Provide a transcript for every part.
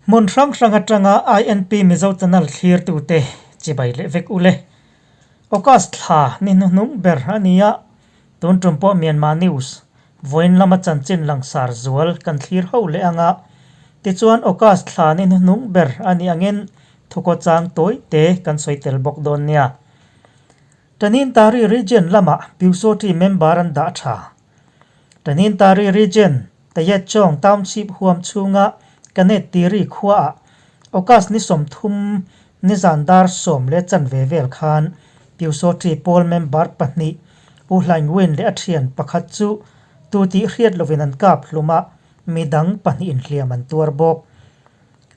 Hmun hrang hrang atanga INP Mizo Channel thlirtute chibai leh vek ule. August thla ni hnuhnung ber a ni a, tun tum pawh Myanmar News vawiin lama chanchin langsar zual kan thlir ho leh ang a. Tichuan August thla ni hnuhnung ber a nih angin thukaw chang tawi te kan sawi tel bawk dawn nia. Tanintari Region lamah Pyusawṭi member an dah tha. Tanintari Region, Tayetchawng Township huam chhunga Kanet Tiri khuaah August ni 30 nizan dar 10:15 vel khan Pyusawṭi pawl member pahnih U Hlaing Win leh a thian pakhat chu tu tih hriat lovin an kap hlum a, midang pahnih inhliam an tuar bawk.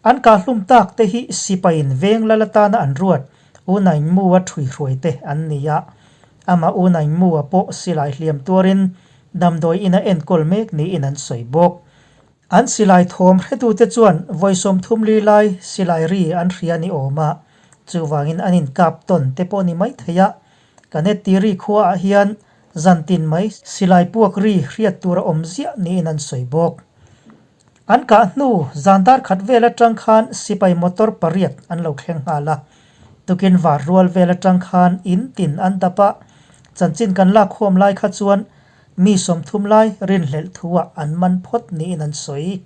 An kahhlum tak te hi sipaiin veng lal atana an ruat U Naing Mu-a ṭhuihruai te an ni a. Amah U Naing Mu-a pawh silai hliam tuarin damdawi ina enkawl mek niin an sawi bawk. An silai thawm hretute chuan vawi 30 li lai silai ri an hria ni awm a, chuvangin an inkap tawn te pawh ni mai thei a. Kanettiri khuaah hian zantin mai silai puak ri hriat tur a awm ziah niin an sawi bawk. An kah hnu zan dar khat vel atang khan sipai motor pariat an lo thleng nghal a. Tukin var rual vel atang khan in tin an dap a, chanchin kan lak huam lai kha chuan mi 30 lai rinhlelh thuah an man phawt niin an sawi.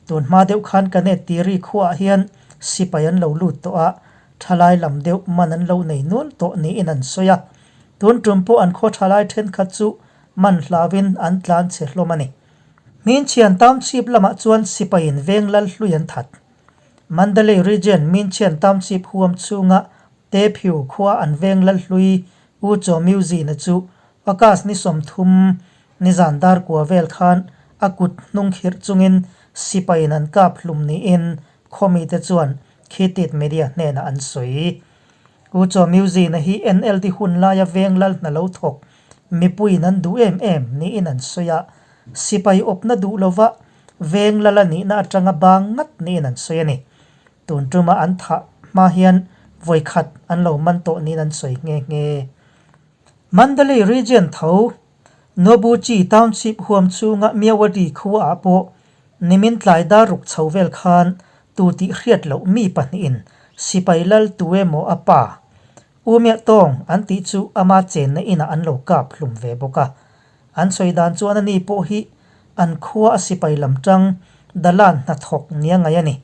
Tun hma deuh khan Kanet Tiri khuaah hian sipai an lo lut tawh a, thalai lam deuh man an lo nei nual tawh niin an sawi a. Tun tum pawh an khaw thalai thenkhat chu man hlauin an tlan chhe hlawm a ni. Minchian Township lamah chuan sipaiin veng lal hlui an that. Mandalay Region Minchian Township huam chhunga Te Phyu khua an veng lal hlui U Chaw Myu Zina chu August ni 30 nizan dar kua vel khan a kut hnung khirh chungin sipaiin an kap hlum niin khawmite chuan Khitit Media hnenah an sawi. U Chaw Myu Zina hi NLD hun laia veng lal hna lo thawk mipuiin an duh em em niin an sawi a, sipai awpna duh lova veng lala nihna atanga bang ngat niin an sawi a ni. Tun tuma an thah hma hian vawi khat an lo man tawh niin an sawi nghe nghe. Mandalay Region tho Nobuchi Township huam chhunga Myawaddy khuaah pawh nimin tlai dar ruk chho vel khan tu tih hriat loh mi pahnihin sipai lal tu emaw a pa U Miah Tawng an tih chu ama chenna inah an lo kap hlum ve bawk a. An sawi dan chuan ani pawh hi an khua a sipai lam tang Dalan hnathawk nia ngaih a ni.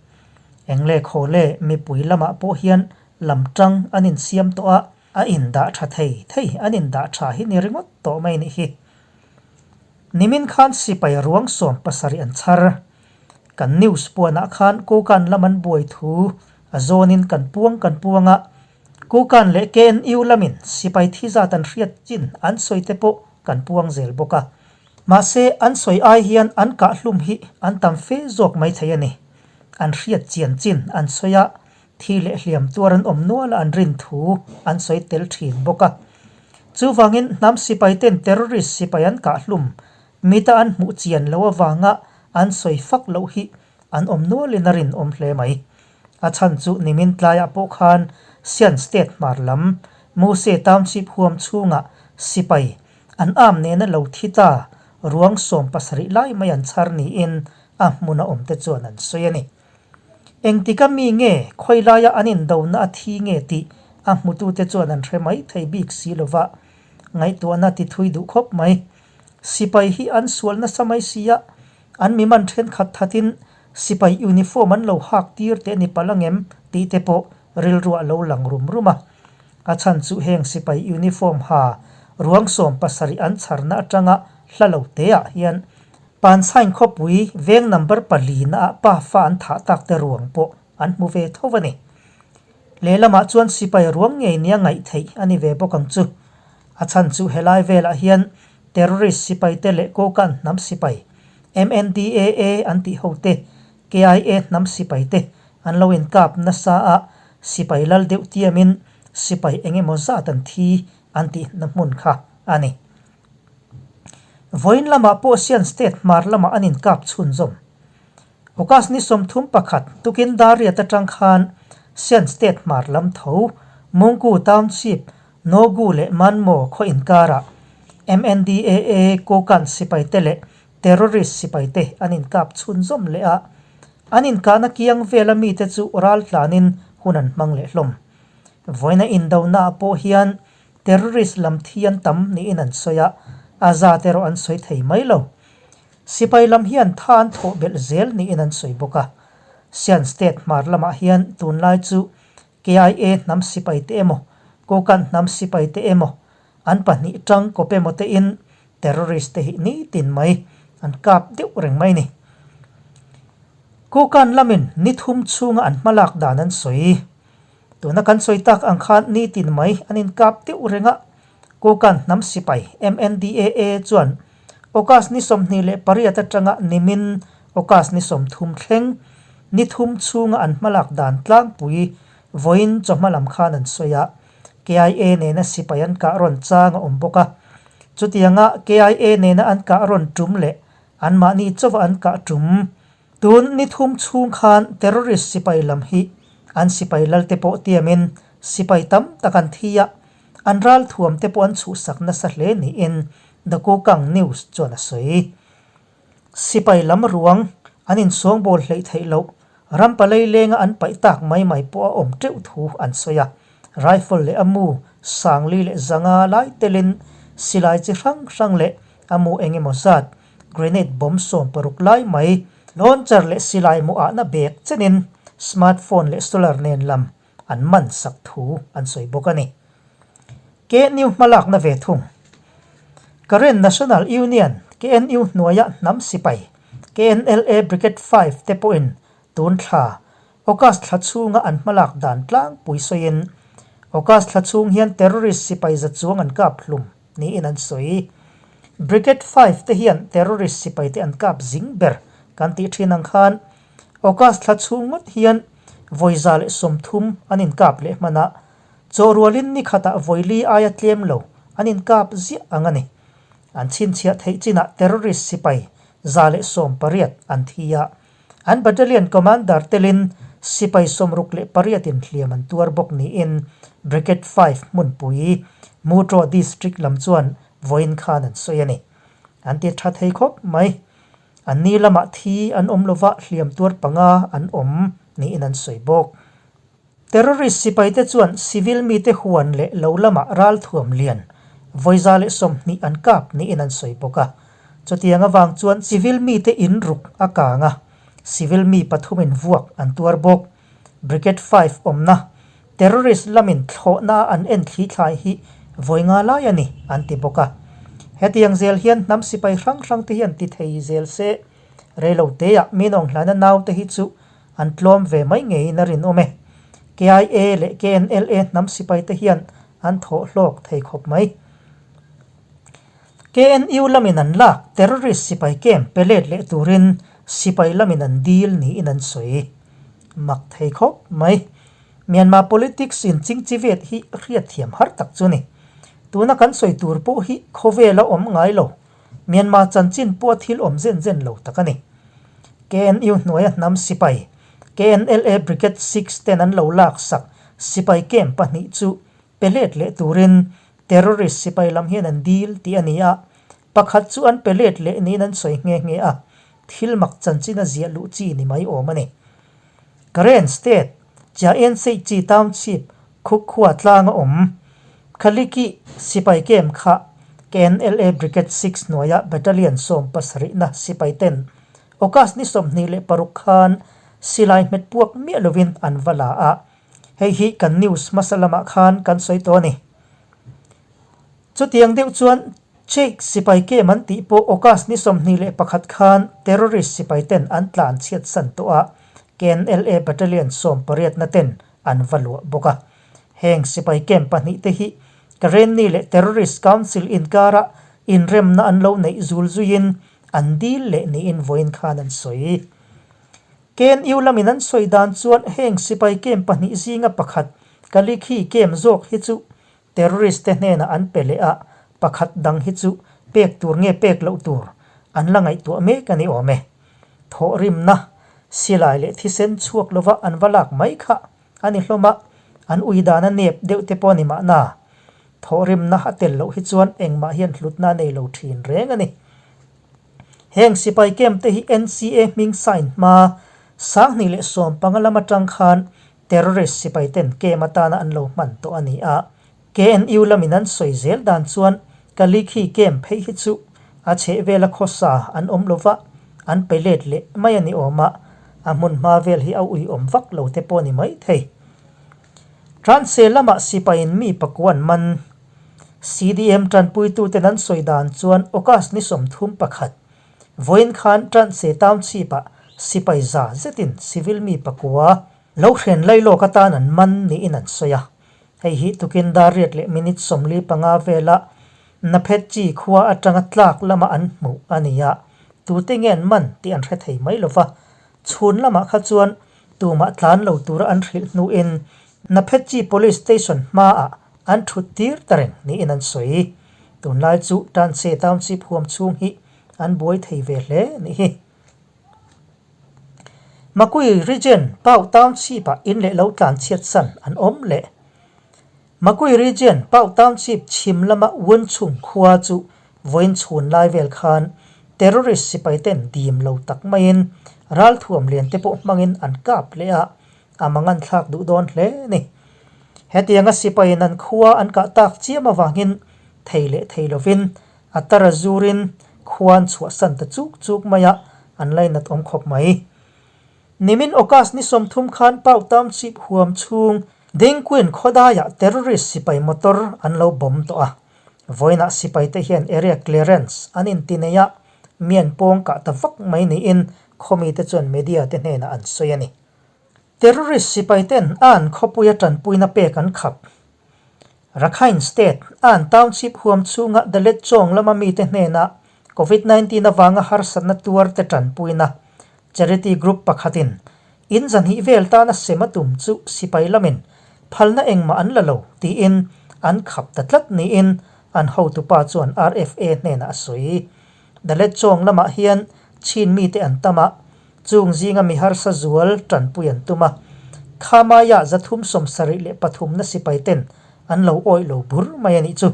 Engle khawle mipui lamah pawh hian lam tang an insiam tawh a, a indah tha thei thei an indah tha hi ni ringawt tawh mai nih hi. Nimin khan sipai ruang 17 an chhar. Kan news puanah khan Kokan lam an buai thu a zawnin kan puang kan puang a, Kukan leh KNU lamin sipai thi zat an hriat chin an sawi te pawh kan puang zel bawk a. Mahse, an sawi ai hian an kah hlum hi an tam fe zawk mai thei a ni. An hriat chian chin an sawi a, thi leh hliam tuar an awm nual a an rin thu an sawi tel thin bawk a. Chuvangin hnam sipai ten terrorist sipai an kah hlum mita an hmuh chian loh avanga an sawi fak loh hi an awm nualin a rinawm hle mai. A chhan chu nimin tlaiah pawh khan Sian State hmar lam Muse Township huam chhungah sipai an am nena lo thi ta ruang 17 lai mai an chhar niin a hmuna awmte chuan an sawi a ni. Engtika mi nge khawi laia an indona a thi nge tih a hmutute chuan an hre mai thei bik si lova, ngaihtuahna ti thui duh khawp mai. Sipai hi an sual nasa mai si a, an mi man thenkhat thatin Sipai uniform an lo hak tir teh ni palh angem tih te pawh rilruah lo lang rum rum a. A chhan chu heng sipai uniform ha ruang 17 an chharna atanga hla lo teah hian Pansain khawpui veng number pali naah pa fa an thah tak te ruang pawh an hmu ve tho a ni. Lehlamah chuan sipai ruang ngei nia ngaih theih a ni ve bawk ang chu. A chhan chu helai velah hian terrorist sipai te leh Kokan hnam sipai MNDAA an tih ho te, KIA hnam sipai te an lo inkap nasa a, sipai lal deuh tiamin sipai eng emaw zat an thi an tihna hmun kha a ni. Vawiin lamah pawh Sian State hmar lamah an inkap chhunzawm. August ni 31 tukin Dariat atang khan Sian State hmar lam tho Mungku Township Nogu leh Manmo khaw inkarah MNDAA Kokan sipaite leh terrorist sipaite an inkap chhunzawm leh a. An inkahna kiang vela mite chu ral tlanin hun an hmang leh hlawm. Vawiina indonaah pawh hian terrorist lam thi an tam niin an sawi a, a zat erawh an sawi thei mai lo. Sipai lam hian tha an thawh belh zel niin an sawi bawk a. Shan State hmar lamah hian tunlai chu KIA hnam sipai te emaw, Kokang hnam sipai te emaw, an pahnih tang kawp emaw tein terrorist te hi nitin mai an kap deuh reng mai ni. Kokang lamin ni thum chhunga an hmalak dan an sawi. Tuna kan sawi tak ang khan nitin mai an inkap deuh reng a, Kokang hnam sipai MNDAA chuan August ni 28 atanga nimin August ni 30 thleng ni thum chhunga an hmalak dan tlangpui vawiin chawhma lam khan an sawi a, KIA nena sipai an kah rawn chang a awm bawk a. Chutianga KIA nena an kah rawn tum leh anmahni chauva an kah tum Tun ni thum chhung khan terrorist sipai lam hi an sipai lalte pawh tiamin sipai tam tak an thi a, an ralthuam te pawh an chhuhsak nasa hle niin The Kokang News chuan a sawi. Sipai lam ruang an insawngbawl hleih theih loh, ram palei lenga an paih tak mai mai pawh a awm teuh thu an sawi a, rifle leh a mu sangli leh zanga lai telin silai chi hrang hrang leh a mu eng emaw zat Grenade bomb 16 lai mai, launcher leh silai muahna bag chenin smartphone leh solar nen lam an man sak thu an sawi bawk a ni. KNU hmalakna ve thung. Karen National Union, KNU, hnuaia hnam sipai, KNLA Brigade 5 te pawhin tun thla, August thla chhunga an hmalak dan tlangpui sawiin, August thla chhung hian terrorist sipai za chuang an kap hlum niin an sawi. Brigade 5 te hian terrorist sipai te an kap zing ber kan tih thin ang khan August thla chhung ngawt hian vawi 130 an inkap leh hman a, chawhrualin ni khatah vawi li aia tlem lo an inkap ziah ang a ni. An chhinchhiah theih chinah terrorist sipai 118 an thi a. An battalion commander telin sipai 68 in hliam an tuar bawk niin Brigade 5 hmunpui Mutro District lam chuan vawiin khan an sawi a ni. An ti tha thei khawp mai. An ni lamah thi an awm lova hliam tuar panga an awm niin an sawi bawk. Terrorist sipaite chuan civil mite huan leh lo lamah ralthuam lian vawi 120 an kap niin an sawi bawk a. Chutiang avang chuan civil mite in ruk a kang a, civil mi pathumin vuak an tuar bawk. Brigade 5 awmna terrorist lamin thlawhna an en thli thlai hi vawi nga lai a ni an ti bawk a. Hetiang zel hian hnam sipai hrang hrang te hian ti thei zel se, reiloteah Minawnghlaina naute hi chu An tlawm ve mai ngeiin a rinawm e. KIA leh KNLA hnam sipai te hian an thawh hlawk thei khawp mai. KNU lamin an lak terrorist sipai camp pe let leh turin sipai lamin an dil niin an sawi. Mak thei khawp mai. Myanmar politics in chingchivet hi hriatthiam har tak chu ni. Tuna kan sawi tur pawh hi khawvela awm ngai lo. Myanmar chanchin pawh a thil awm zen zen lo tak a ni. KNU hnuaia hnam sipai, KNLA Brigade 6 ten an lo laksak sipai camp pahnih chu pe let leh turin terrorist sipai lam hian an dil tih a ni a, pakhat chu an pe let leh niin an sawi nghe nghe a, thil mak chanchin a ziah luh chi ni mai awm a ni. Karen State, Chiaenseihchi Township Khukhua tlanga awm Khaliki sipai camp kha KNLA Brigade 6 hnuaia Battalion 70na sipai ten August ni 26 khan silai hmet puak miah lovin an va la a, hei hi kan news hmasa lamah khan kan sawi tawh a ni. Chutiang deuh chuan Czech sipai camp an tih pawh August ni 21 khan terrorist sipai ten an tlan chhiat san tawh a, KNLA Battalion 18na ten an va luah bawk a. Heng sipai camp pahnih te hi Karenni leh Terrorist Council inkara inremna an lo neih zul zuiin an dil leh niin vawiin khan an sawi. KNU lamin an sawi dan chuan heng sipai camp pahnih zinga pakhat Kalikhi camp zawk hi chu terrorist te hnenah an pe leh a, pakhat dang hi chu pek tur nge pek loh tur an la ngaihtuah mek a ni awm e. Thawhrimna, silai leh thisen chhuak lova an va lak mai kha a ni hlawm a, an ui dan a nep deuh te pawh a ni mahna. Thawhrimna a tel loh hi chuan engmah hian hlutna a nei lo thin reng a ni. Heng sipai camp te hi NCA hming sign hma. 2015 lam atang khan terrorist sipai ten camp atana an lo hman tawh a ni a. KNU lamin an sawi zel dan chuan Kalikhi camp phei hi chu a chhehvela khawsa an awm lova, an pe let leh mai a ni awm a, a hmun hma vel hi a uiawm vak lo te pawh a ni mai thei. Transe lamah sipaiin mi pakuan man CDM tanpuituten an sawi dan chuan August ni 31, vawiin khan Transe Township-ah sipai za zetin civil mi pakua lo hren lailawk atan an man niin an sawi a. Hei hi tukin dar riat leh minute 45 vela Naphetchi khua atanga tlak lama an hmuh a ni a, tute nge an man tih an hre thei mai lo va. Chhun lamah kha chuan tumah tlan lo tura an hrilh hnuin Naphetchi Police Station hmaah an thut tir ta reng niin an sawi. Tunlai chu Tanse Township huam chhung hi an buai thei ve hle nih hi. Makui Region Pau Township-ah in leh lo tlan chhiat san an awm leh. Makui Region Pau Township chhim lama Wunchung khua chu vawiin chhun lai vel khan terrorist sipai ten dim lo tak maiin ralthuam lian te pawh hmangin an kap leh a, a mangan thlak duh dawn hle a ni. Hetianga sipaiin an khua an kah tak chiam avangin thei leh thei lovin a tar a zurin khua an chhuahsan ta chuk chuk mai a, an lainat awm khawp mai. Nimin August ni 30 khan Pau Township huam chhung Dengquin khawdaiah terrorist sipai motor an lo bomb tawh a. Vawiinah sipaite hian area clearance an inti nei a, mi an pawng kah ta vak mai niin khawmite chuan media te hnenah an sawi a ni. Terrorist sipaiten an khawpuia tanpuina pek an khap. Rakhine State, an township huam chhunga Dalet Chawng lama mite hnenah Covid 19 avanga harsatna tuarte tanpuina charity group pakhatin in zahnih vel tana sem a tum chu sipai lamin phalna engmah an la lo tiin an khap ta tlat niin an hotupa chuan RFA hnenah a sawi. Dalet Chawng lamah hian Chin mite an tam a, Chung zinga mi harsa zual tanpui an tum a, Khamaiah 373 na sipai ten an lo awih lo bur mai a nih chu.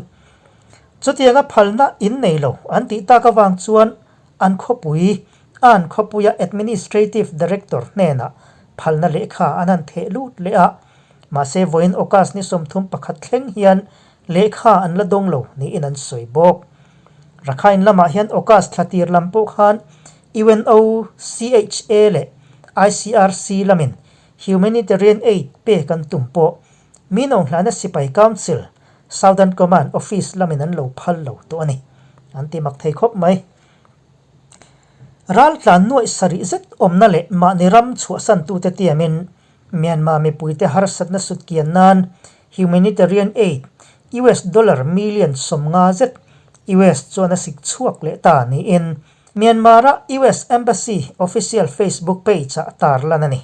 Chutianga phalna in nei lo an tih tak avang chuan an khawpui, an khawpuia Administrative Director hnenah phalna lehkha an han theh lut leh a, mahse vawiin August ni 31 thleng hian lehkha an la dawng lo niin an sawi bawk. Rakhine lamah hian August thla tir lam pawh khan UNOCHA leh ICRC lamin humanitarian aid pek an tum pawh Minawnghlana Sipai Council, Southern Command Office lamin an lo phal lo tawh a ni. An ti mak thei khawp mai. Raltlan nuaih sarih zet awmna leh mahni ram chhuahsantute tiamin Myanmar mipuite harsatna sutkian nan humanitarian aid US dollar million 50 zet US chuan a sik chhuak leh ta niin Myanmar-a US Embassy official Facebook page-ah tarlan a ni.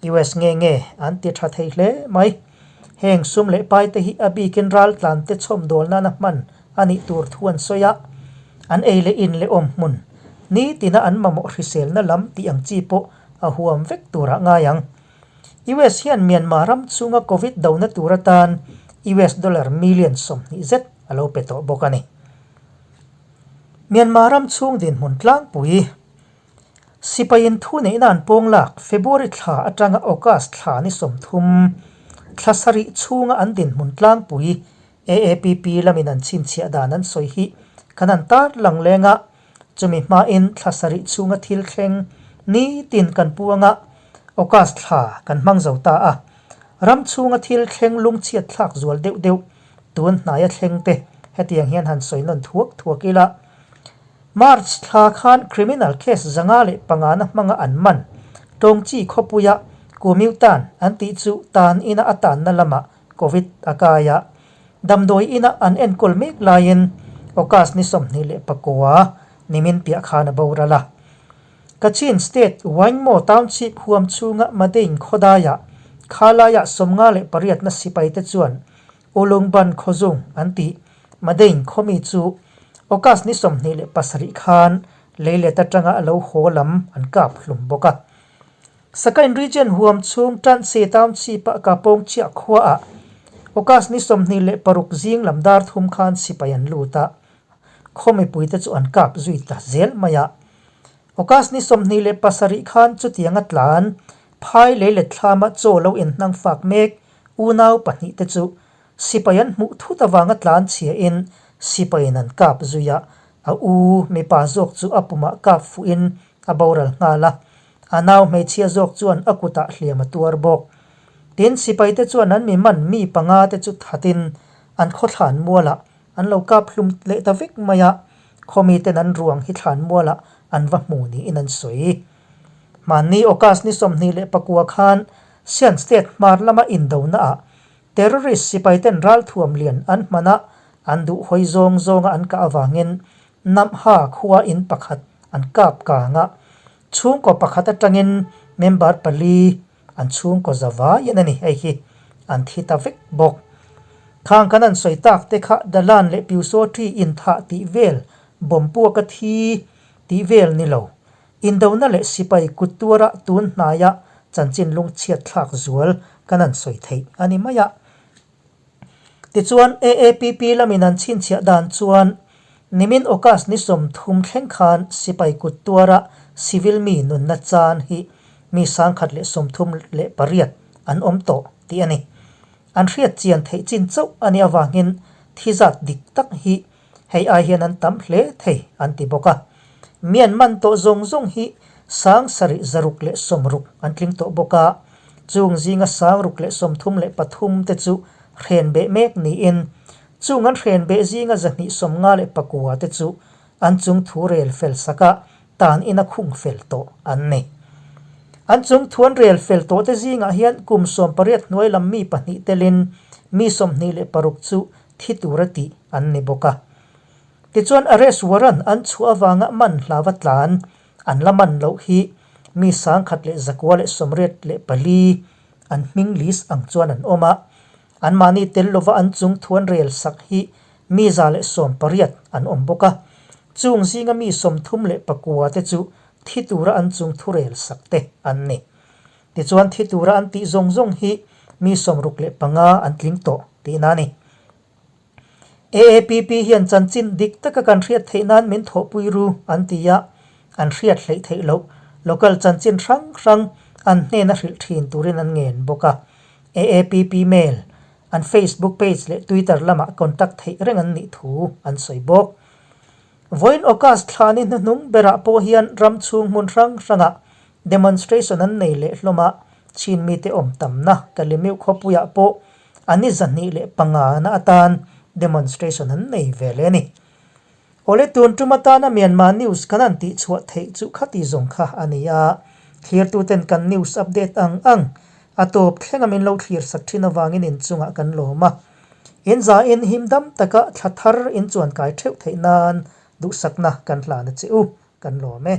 US nge nge an ti tha thei hle mai. Heng sum leh pai te hi a bikin raltlan te chhawmdawl nana hman a nih tur thu an sawi a, an ei leh in leh awm hmun nitina an mamawh hriselna lam tih ang chi pawh a huam vek turah ngai ang. US hian Myanmar ram chhunga Covid dona tur atan US dollar million 20 zet a lo pe tawh bawk a ni. Myanmar ram chhung dinhmun tlangpui Sipaiin thu neihna an pawng lak February thla atanga August thla ni 30 thla sarih chhunga an dinhmun tlangpui AAPP lamin an chhinchhiah dan an sawi hi kan han tar lang leng a, chumi hmain thla sarih chhunga thil thleng nitin kan puang a, August thla kan hmang zo ta a. Ram chhunga thil thleng lungchhiat thlak zual deuh deuh tun hnaia thleng te hetiang hian han sawi nawn thuak thuak ila. March thla khan criminal case 505 na hmanga an man Tawngchi khawpuia Kumiutan an tih chu tan ina a tanna lamah Covid a kai a, damdawi ina an enkawl mek laiin August ni 29 nimin piah khan a boral a. Kachin State Waingmaw Township huam chhunga Madein khawdaiah khalaiah 58 na sipaite chuan Ulungban khawzung an tih Madein khawmi chu August ni 27 khan leilet atanga a lo haw lam an kap hlum bawk a. Sakain Region huam chhung Tanse Township-ah Kapawng chiah khuaah August ni 26 zing lam dar thum khan sipai an lut a, khaw mipuite chu an kap zui ta zel mai a. August ni 27 khan chutianga tlan phai lei let thlama chaw lo inhnang fak mek unau pahnihte chu sipai an hmuh thut avanga tlan chhiain sipaiin an kap zui a, a u mipa zawk chu a pumah kap fuhin a boral nghal a, a nau hmeichhia zawk chuan a kutah hliam a tuar bawk. Tin, sipaite chuan an mi man mi panga te chu thatin an khawthlan mualah An lo kap hlum leh ta vek mai a, khawmiten an ruang hi thlan mualah an va hmu niin an sawi. Hmanni August ni 24 khan Sian State hmar lama indonaah terrorist sipaiten ralthuam lian an hman a, an duh hawi zawng zawnga an kah avangin Namha khua in pakhat an kap kang a, chhungkaw pakhat atangin member pali An chhungkaw za vaiin a ni hei hi an thi ta vek bawk. Khang kan an sawi tak te kha Dalan leh Piusawṭi inthah tih vel bawm puaka thi tih vel ni lo. Indona leh sipai kut tuara tun hnaia chanchin lungchhiat thlak zual kan an sawi theih a ni mai a. Tichuan, AAPP lamin an chhinchhiah dan chuan nimin August ni 30 thleng khan sipai kut tuara civil mi nunna chan hi mi 1038 an awm tawh tih a ni. An hriat chian theih chin chauh a nih avangin thi zat dik tak hi Hei ai hian an tam hle thei an ti bawk a. Mian man tawh zawng zawng hi 7660 an tling tawh bawk a, chung zinga 633 te chu hren beh mek niin, chung an hren beh zinga 259 te chu an chung thu rel fel saka tan ina khung fel tawh an ni. An chung thu an rel fel tawh te zingah hian kum 18 hnuai lam mi pahnih telin mi 26 chu thi tura tih an ni bawk a. Tichuan arrest warrant an chhuah avanga man hlava tlan an la man loh hi mi 1184 an hming list ang chuan an awm a, anmahni tel lova an chung thu an rel sak hi mi 118 an awm bawk a, chung zinga mi 39 te chu thi tura an chung thu rel sak te an ni. Tichuan thi tura an tih zawng zawng hi mi 65 an tling tawh tihna a ni. AAPP hian chanchin dik taka kan hriat theih nan min thawhpui ru an ti a, an hriat hleih theih loh local chanchin hrang hrang an hnena hrilh thin turin an ngen bawk a. AAPP mail, an Facebook page leh Twitter lamah contact theih reng an nih thu an sawi bawk. Vawiin August thla ni hnuhnung berah pawh hian ram chhung hmun hrang hrangah demonstration an nei leh hlawm a, Chin mite awm tamna Kalimiu khawpuiah pawh a ni 205 na atan demonstration an nei ve leh a ni. Awle tun tum atana Myanmar news kan han tihchhuah theih chu khati zawng kha a ni a, thlirtuten kan news update ang ang a tawp thlenga min lo thlir sak thin avangin inchungah kan lawm a. In zain him dam taka thla thar in chuan kai theuh theih nan duhsakna kan hlan a che u, kan lawm e.